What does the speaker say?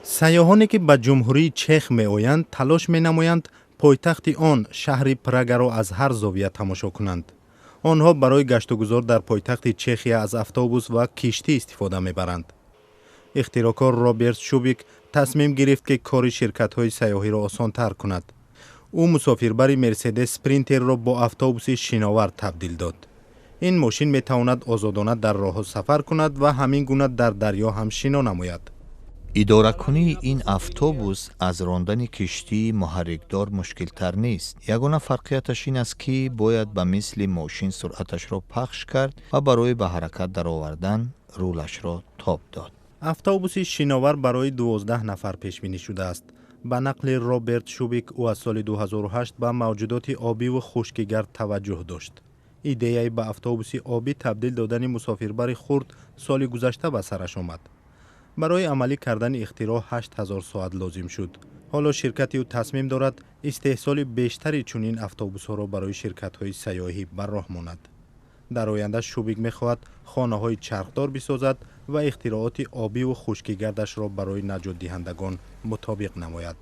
Сайёҳоне, ки ба Ҷумҳурии Чех меоянд, талош менамоянд пойтахти он, шаҳри Прагаро аз ҳар зовия тамошо кунанд. Онҳо барои гаштугузор дар пойтахти Чехия аз автобус ва киштӣ истифода мебаранд. Ихтироъкор Роберт Шубик тасмим гирифт, ки кори ширкатҳои сайёҳиро осонтар кунад. Ӯ мусофирбари Мерседес Спринтерро бо автобуси шиновар табдил дод. Ин мошин метавонад озодона дар роҳҳо сафар кунад ва ҳамин гуна дар дарё ҳам шино намояд. Идоракунии ин автобус аз рондани киштии муҳаррикдор мушкилтар нест. Ягона фарқияташ ин аст, ки бояд ба мисли мошин суръаташро пахш кард ва барои ба ҳаракат даровардан рулашро тоб дод. Автобуси шиновар барои 12 нафар пешбинӣ шудааст. Ба нақли Роберт Шубик, ӯ аз соли 2008 ба мавҷудоти обиву хушкигард таваҷҷӯҳ дошт. Идеяи ба автобуси обӣ табдил додани мусофирбари хурд соли гузашта ба сараш омад. Барои амалӣ кардани ихтироъ 8000 соат лозим шуд. Ҳоло ширкати ӯ тасмим дорад истеҳсоли бештари чунин автобусҳоро барои ширкатҳои сайёҳӣ ба роҳ монад. Дар оянда Шубик мехоҳад хонаҳои чархдор бисозад ва ихтирооти обиву хушкигардашро барои наҷотдиҳандагон мутобиқ намояд.